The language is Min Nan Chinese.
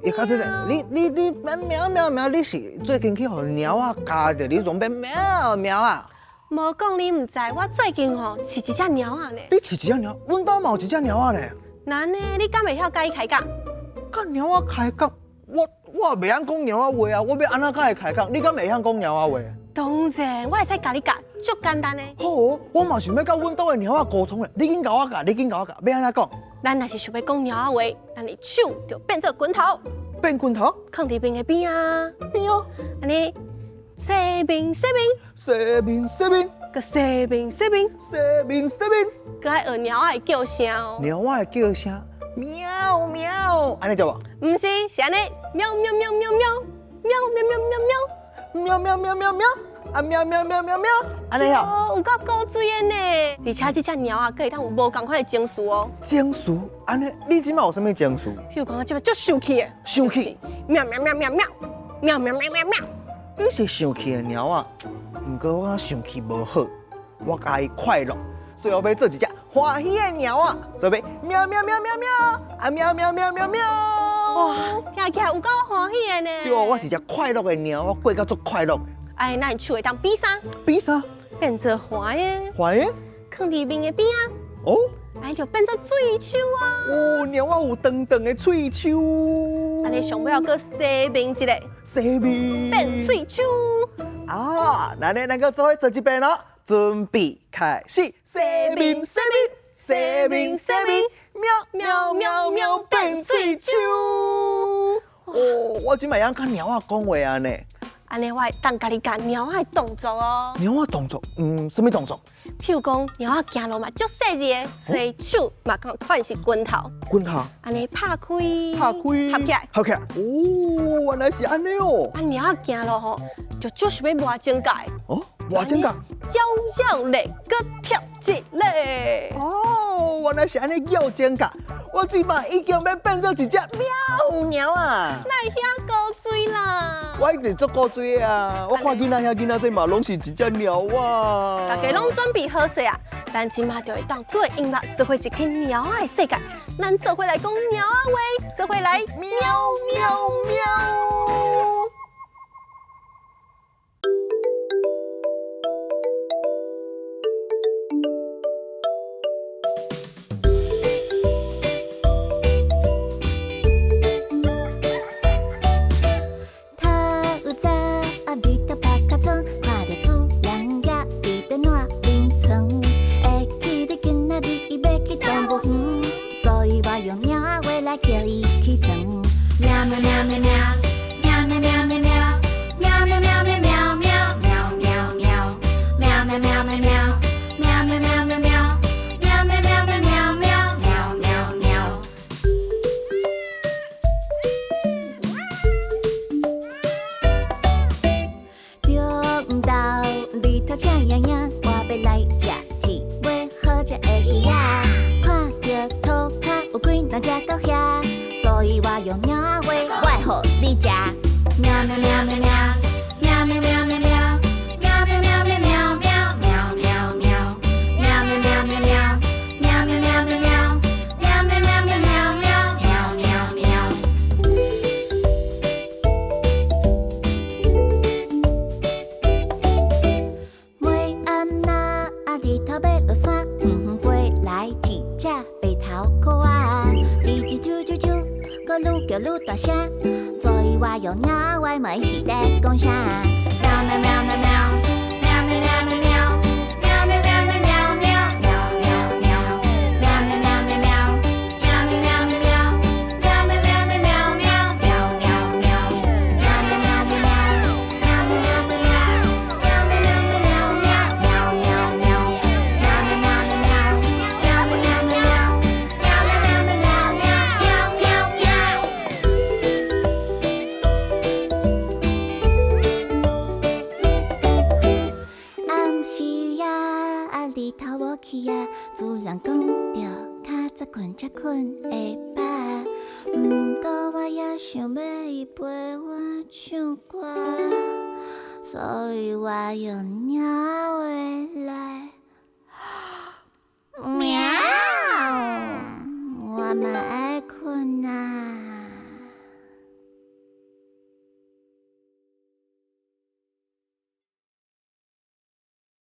伊較這你你你喵喵喵，你是最近去予貓仔咬著，你總變喵喵啊？無講你毋知，我最近吼飼一隻貓仔呢。你飼一隻貓？阮兜嘛有一隻貓仔呢。那呢？你敢會曉佮伊開講？佮貓仔開講，我也袂曉講貓仔話啊！我欲按怎佮伊開講？你敢會曉講貓仔話？當然，我會使共你教，足簡單的。好，我嘛想欲佮阮兜的貓仔溝通咧。你緊共我教，你緊共我教，欲按怎講？咱若是想欲講貓仔話，咱的手就變做拳頭。變拳頭？囥佇面的邊啊。邊啊。按呢，洗面洗面。洗面洗面。閣洗面洗面。洗面洗面。閣愛學貓仔的叫聲哦。貓仔的叫聲，喵喵，按呢對無？毋是，是按呢，喵喵喵喵喵，喵喵喵喵喵，喵喵喵喵喵，啊喵喵喵喵喵，按呢哦。有夠古錐的呢，而且這隻貓仔，閣會當有無仝款的情緒哦。情緒？按呢，你這馬有啥物情緒？譬如講，我這馬足生氣的，生氣，喵喵喵喵喵，喵喵喵喵喵。你是生氣的貓仔，毋過我感覺生氣無好，我佮意快樂，所以我欲做一隻歡喜的貓仔，做欲喵喵喵喵喵，啊喵喵喵喵喵。哇，聽起來有夠歡喜的呢。對，我是隻快樂的貓，我過甲足快樂。哎，咱手會當比啥？比啥？變做橫的。橫的？囥佇面的邊啊。哦。哎，就變做喙鬚啊。哦，貓仔有長長的喙鬚。按呢上尾猶閣洗面一下。洗面。變喙鬚。啊，那呢，咱閣做伙做一遍囉。準備開始，洗面洗面洗面洗面，喵喵喵喵變喙鬚。哦，我這擺會曉佮貓仔講話啊呢。按呢，我會當共你教貓仔的動作哦。貓仔動作，嗯，啥物動作？譬如講，貓仔行路嘛足細緻的，所以手嘛仝款是拳頭。拳頭。按呢拍開。拍開。合起來。合起來。哦，原來是按呢哦。啊，貓仔行路吼，就足想欲磨指甲的。哦，磨指甲。咬咬咧，閣貼一咧。哦，原來是按呢咬指甲。我這擺已經欲變做一隻喵貓啊！哪會遐古錐啦？我一直足古錐的啊！我看囡仔遐囡仔這嘛攏是一隻貓啊！大家攏準備好勢啊！咱這馬就會當對音樂做伙入去貓仔的世界，咱做伙來講貓仔話，做伙來喵喵喵！所以我用猫話來喵，我嘛愛睏啊。